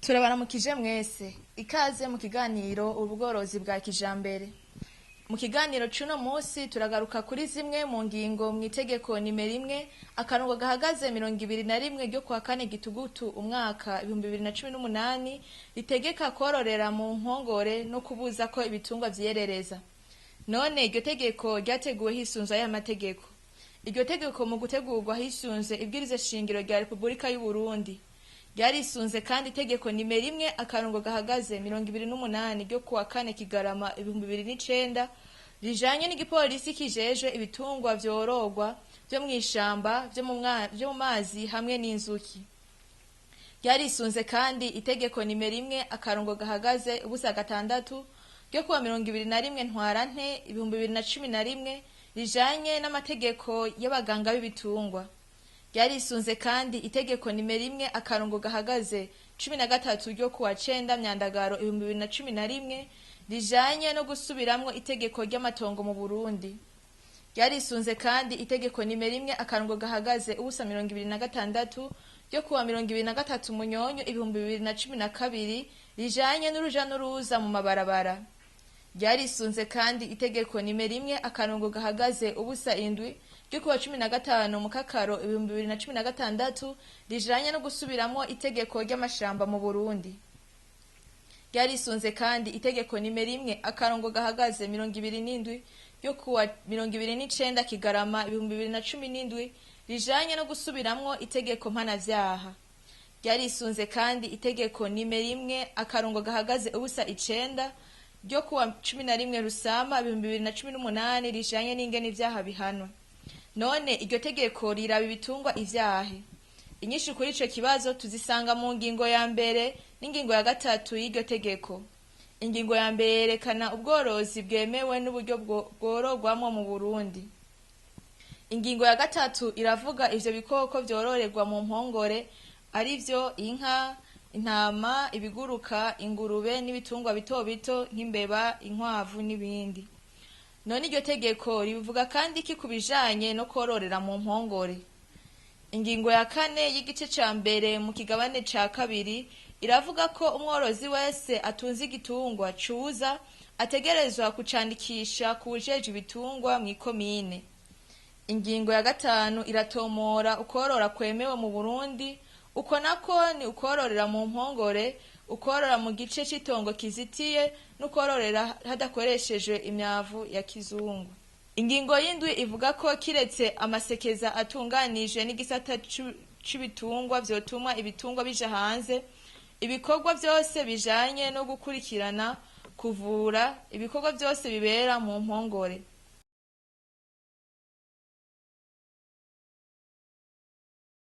Turabaramukije mwese, ikaze mu kiganiro ubworozi bwa kijambere. Mu kiganiro c'uno musi turagaruka kuri zimwe mu ngingo mw'itegeko nimero 1 akarongo gahagaze 21 ryo kuwa kane gitugutu umwaka 2018 ritegeka kororera mu nkongore no kubuza ko ibitungwa vyiyerereza. None iryo tegeko ryateguwe hisunzwe aya mategeko. Iryo tegeko mu gutegurwa hisunze ibwirizwa shingiro rya Repubulika y'Uburundi. Ryarisunze kandi itegeko nimero 1 akarongo gahagaze 28 ryo kuwa kane Kigarama 2009 rijanye n'igipolisi kijejwe ibitungwa vyororwa vyo mw'ishamba, vyo mu mazi hamwe n'inzuki. Ryarisunze kandi itegeko nimero 1 akarongo gahagaze 0.6 ryo kuwa 21 Ntwarante 2011 rijanye n'amategeko y'abaganga b'ibitungwa. Ryarisunze kandi itegeko nimero 1 akarongo gahagaze 13 ryo kuwa 9 Myandagaro 2011 rijanye no gusubiramwo itegeko ry'amatongo mu Burundi. Ryarisunze kandi itegeko nimero 1 akarongo gahagaze 0.26 ryo kuwa 23 Munyonyo 2012 rijanye n'uruja n'uruza mu mabarabara. Ryarisunze kandi itegeko nimero 1 akarongo gahagaze 0.7 ryo kuwa 15 Mukakaro 2016 rijanye no gusubiramwo itegeko ry'amashamba mu Burundi. Ryarisunze kandi itegeko nimero 1 akarongo gahagaze 27 ryo kuwa 29 Kigarama 2017 rijanye no gusubiramwo itegeko mpanavyaha. Ryarisunze kandi itegeko nimero 1 akarongo gahagaze 0.9 ryo kuwa 11 Rusama 2018 rijanye n'ingene ivyaha bihanwa. None iryo tegeko riraba ibitungwa ivyahe? Inyishu kuri ico kibazo tuzisanga mu ngingo ya mbere n'ingingo ya gatatu y'iryo tegeko. Ingingo ya mbere yerekana ubworozi bwemewe n'uburyo bwororwamwo mu Burundi. Ingingo ya gatatu iravuga ivyo bikoko vyororerwa mu mpongore, arivyo inka, intama, ibiguruka, ingurube n'ibitungwa bito bito nk'imbeba, inkwavu n'ibindi. None iryo tegeko rivuga kandi iki ku bijanye no kororera mu mpongore? Ingingo ya kane y'igice ca mbere mu kigabane ca kabiri iravuga ko umworozi wese atunze igitungwa cuza ategerezwa kucandikisha kuwujejwe ibitungwa mw'ikomine. Ingingo ya gatanu iratomora ukorora kwemewe mu Burundi, uko nako ni ukororera mu mpongore, ukorora mu gice c'itongo kizitiye n'ukororera hadakoreshejwe imyavu ya kizungu. Ingingo y'indwi ivuga ko kiretse amasekeza atunganije n'igisata c'ibitungwa vyotuma ibitungwa bija hanze, ibikorwa vyose bijanye no gukurikirana, kuvura, ibikorwa vyose bibera mu mpongore.